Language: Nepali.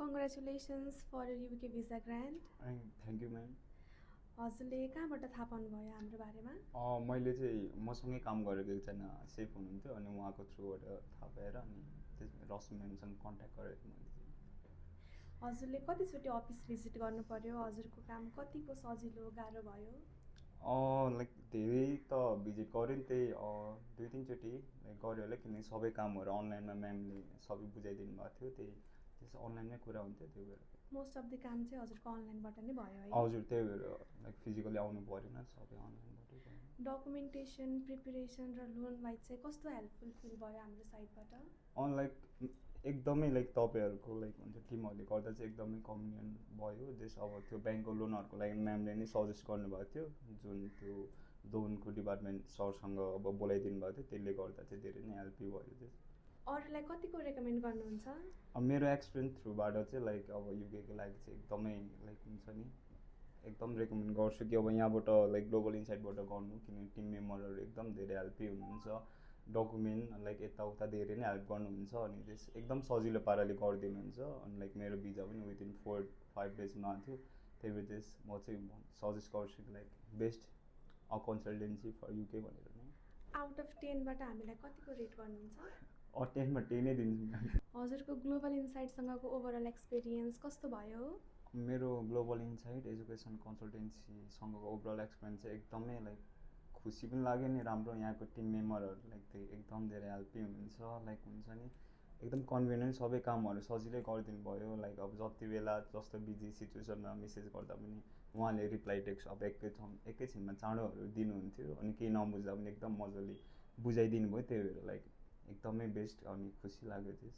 Congratulations for your UK visa grant. Thank you ma'am. हजुरले कहाँबाट थाहा पाउनुभयो हाम्रो बारेमा? मैले चाहिँ मसँगै काम गरेको एकजना सेफ हुनुहुन्थ्यो अनि उहाँको थ्रुबाट थाहा पाएर अनि त्यसमा रश्मि म्यामसँग कन्ट्याक्ट गरेको मैले चाहिँ। हजुरले कतिचोटि अफिस भिजिट गर्नु पर्यो? हजुरको काम कतिको सजिलो गाह्रो भयो? लाइक धेरै त भिजिट गऱ्यो नि, त्यही 2-3 चोटि लाइक गऱ्यो होला, किनकि सबै कामहरू अनलाइनमा म्यामले सबै बुझाइदिनु भएको थियो, त्यही त्यसो अनलाइनमै कुरा हुन्थ्यो, त्यही भएर मोस्ट अफ द काम चाहिँ हजुरको अनलाइनबाट नै भयो है? हजुर, त्यही भएर लाइक फिजिकली आउनु परेन, सबै अनलाइनबाटै भयो। डकुमेन्टेसन, प्रिपेरेसन र लोनलाई चाहिँ कस्तो हेल्पफुल फिल भयो हाम्रो साइडबाट? लाइक एकदमै लाइक तपाईँहरूको लाइक हुन्छ टिमहरूले गर्दा चाहिँ एकदमै कन्भिनियन्ट भयो। जस अब त्यो ब्याङ्कको लोनहरूको लागि म्यामले नै सजेस्ट गर्नुभएको थियो, जुन त्यो लोनको डिपार्टमेन्ट सरसँग अब बोलाइदिनु भएको थियो, त्यसले गर्दा चाहिँ धेरै नै हेल्प भयो त्यस। अरूलाई कतिको रेकमेन्ड गर्नुहुन्छ? अब मेरो एक्सपिरियन्स थ्रुबाट चाहिँ लाइक अब युकेको लागि चाहिँ एकदमै लाइक हुन्छ नि, एकदम रेकमेन्ड गर्छु कि अब यहाँबाट लाइक ग्लोबल इनसाइटबाट गर्नु, किनकि टिम मेम्बरहरू एकदम धेरै हेल्पी हुनुहुन्छ। डकुमेन्ट लाइक यताउता धेरै नै हेल्प गर्नुहुन्छ अनि त्यस एकदम सजिलो पाराले गरिदिनुहुन्छ। अनि लाइक मेरो भिजा पनि विदिन 4-5 डेजमा थियो, त्यही भएर चाहिँ म चाहिँ सजेस्ट गर्छु कि like best consultancy for UK भनेर नै। आउट अफ 10बाट हामीलाई कतिको रेट गर्नुहुन्छ? 10मा 10 नै दिन्छु। हजुरको ग्लोबल इनसाइटसँगको ओभरअल एक्सपिरियन्स कस्तो भयो? मेरो ग्लोबल इनसाइट एजुकेसन कन्सल्टेन्सीसँगको ओभरअल एक्सपिरियन्स चाहिँ एकदमै लाइक खुसी पनि लाग्यो नि, राम्रो। यहाँको टिम मेम्बरहरू लाइक त्यो एकदम धेरै हेल्पी हुनुहुन्छ, लाइक हुन्छ नि एकदम कन्भिनियन्ट, सबै कामहरू सजिलै गरिदिनु भयो। लाइक अब जति बेला जस्तो बिजी सिचुएसनमा मेसेज गर्दा पनि उहाँले रिप्लाई टेक्स्ट अब एकैछिनमा चाँडोहरू दिनुहुन्थ्यो, अनि केही नबुझ्दा पनि एकदम मजाले बुझाइदिनु भयो, त्यही भएर लाइक एकदमै बेस्ट अनि खुसी लाग्यो त्यस।